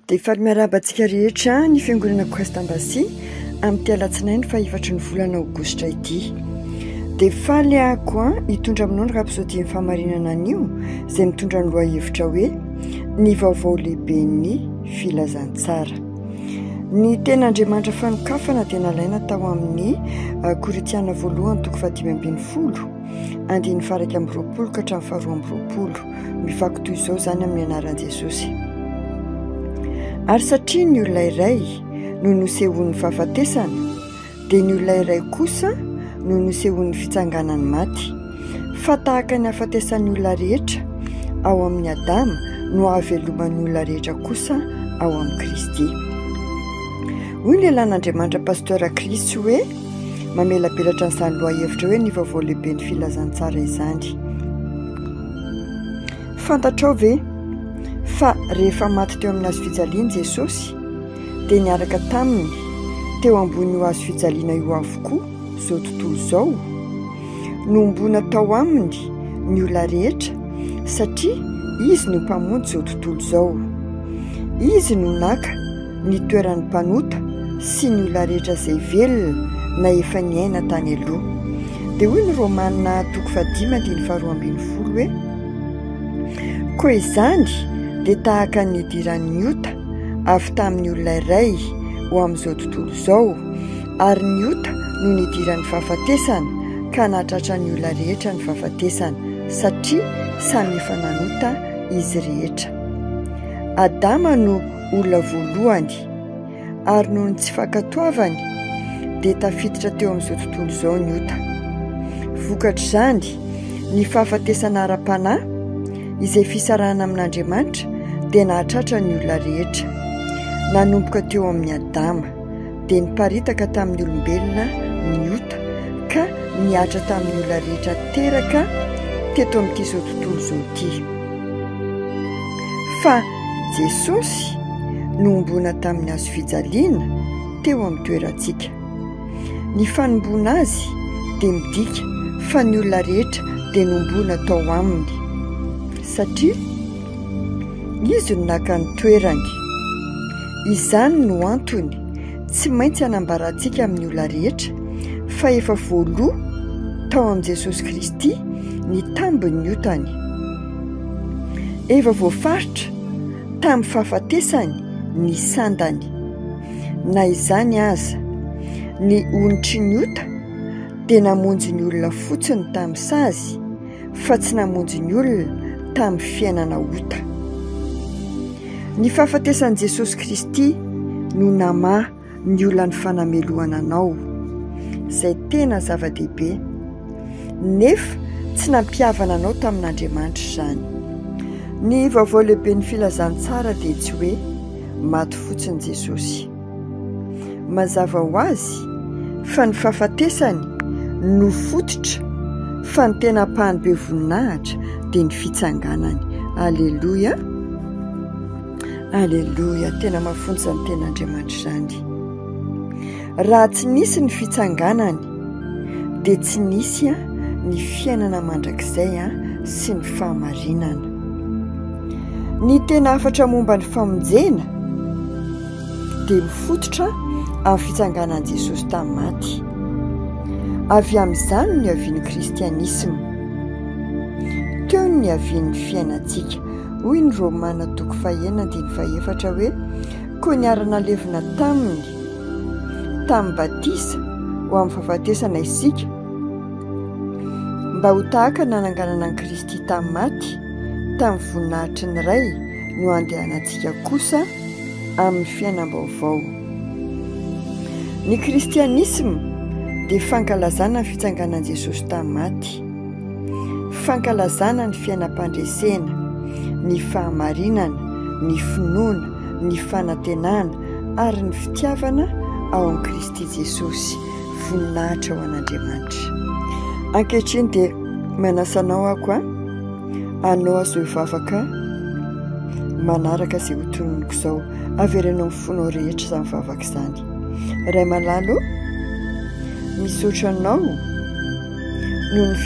Dia faly miarahaba antsika rehetra ny Fiangonana Christ Embassy amin'ity alatsinainy fahefatry ny volana aogositra ity. Dia faly aho koa hitondra aminao ny Rhapsodie ny fahamarinana anio izay mitondra ny lohahevitra hoe ny vaovao lehiben'ny filazantsara. Ny tenin'Andriamanitra fanokafana dia nalaina tao amin'ny Korintiana voalohany toko faha-15 andininy faha-21 ka hatramin'ny faha-22. Mivaky toy izao izany amin'ny anaran'i Jesosy. Ary satria ny olona iray no nosehoan'ny fahafatesana, dia ny olona iray kosa no nosehoan'ny fitsanganan'ny maty. Fa tahaka ny hahafatesan'ny olona rehetra ao amin'i Adama no hahaveloman'ny olona rehetra kosa ao amin'i Kristy. Hoy ny lehilahin'Andriamanitra Pasteur Chris hoe mamelabelatra an'izany lohahevitra hoe ny vaovao lehiben'ny filazantsara izany. Fantatrao ve fa rehefa maty teo amin'ny hazo fijaliana Jesosy dia niaraka taminy teo ambonin'io hazo fijaliana io avokoa izao tontolo izao? Nohomboana tao aminy ny olona rehetra satria izy no mpamonjy izao tontolo izao. Izy no naka ny toeran'ny mpanota sy ny olona rehetra izay velona na efa niaina tany aloha. Dia hoy ny Romana toko fahadimy andininy faharoa ambin'ny folo hoe, Koa izany dia tahaka ny nidiran'ny ota avy tamin'ny olona iray ho amin'izao tontolo izao, ary ny ota no nidiran'ny fahafatesana ka nahatratra ny olona rehetra ny fahafatesana, satria samy efa nanota izy rehetra. Adama no olona voalohany, ary noho ny tsy fankatoavany dia tafiditra teo amin'izao tontolo izao ny ota. Vokatr'izany, ny fahafatesana ara-panahy, izay fisarahana amin'Andriamanitra, dia nahatratra ny olona rehetra. Nanomboka teo amin'i Adama, dia niparitaka tamin'ny olombelona ny ota ka nihatra tamin'ny olona rehetra teraka teto amin'ity izao tontolo izao ity. Fa Jesosy nohomboana tamin'ny hazo fijaliana teo amin'ny toerantsika. Ny fanomboana azy dia midika fa ny olona rehetra dia nohomboana tao aminy, satria izy no naka ny toerany. Izany no antony tsy maintsy hanambarantsika amin'ny olona rehetra fa efa voaloa tao amin'i Jesosy Kristy ny tambin'ny otany. Efa voafaritra tamin'ny fahafatesany ny sandany. Na izany aza, ny onitry ny ota dia namonjy ny olona fotsiny tamin'ny sazy fa tsy namonjy ny olona tamin'ny fiainana ota. Ny fahafatesan'i Jesosy Kristy no namaha ny olan'ny fanamelohana anao, izay tena zava-dehibe, nefa tsy nampihavana anao tamin'Andriamanitra izany. Ny vaovao lehiben'ny filazantsara dia tsy hoe maty fotsiny Jesosy. Mazava ho azy fa ny fahafatesany no fototra fa ny tena ampahany be voninahitra dia ny fitsanganany. Aleloia! Aleloia! Tena mafonja izany tenin'Andriamanitra izany. Raha tsy nisy ny fitsanganany dia tsy nisy ny fiainana mandrakizay sy ny fahamarinana. Ny tena hafatra momba ny famonjena dia mifototra amin'ny fitsanganan'i Jesosy tamin'ny maty. Avy amin'izany no niavian'ny kristianisma. Teo no niavian'ny fiainantsika. Hoy ny Romana toko fahenina andininy fahefatra hoe, Koa niara-nalevina taminy tamin'ny batisa ho amin'ny fahafatesana isika, mba ho tahaka ny nananganana an'i Kristy tamin'ny maty, tamin'ny voninahitry ny Ray no handehanantsika kosa amin'ny fiainam-baovao. Ny kristianisma dia fankalazana ny fitsanganan'i Jesosy tamin'ny maty, fankalazana ny fiainam-pandresena, ny fahamarinana, ny finoana, ny fanantenana ary ny fitiavana ao amin'i Kristy Jesosy. Voninahitra ho an'Andriamanitra. Ankehitriny dia manasa anao aho koa hanao azy ho vavaka manaraka izay ho tononiko izao. Avereno amin'ny fonao rehetra izany vavaka izany. Ray malala ô, misaotra anao noho ny.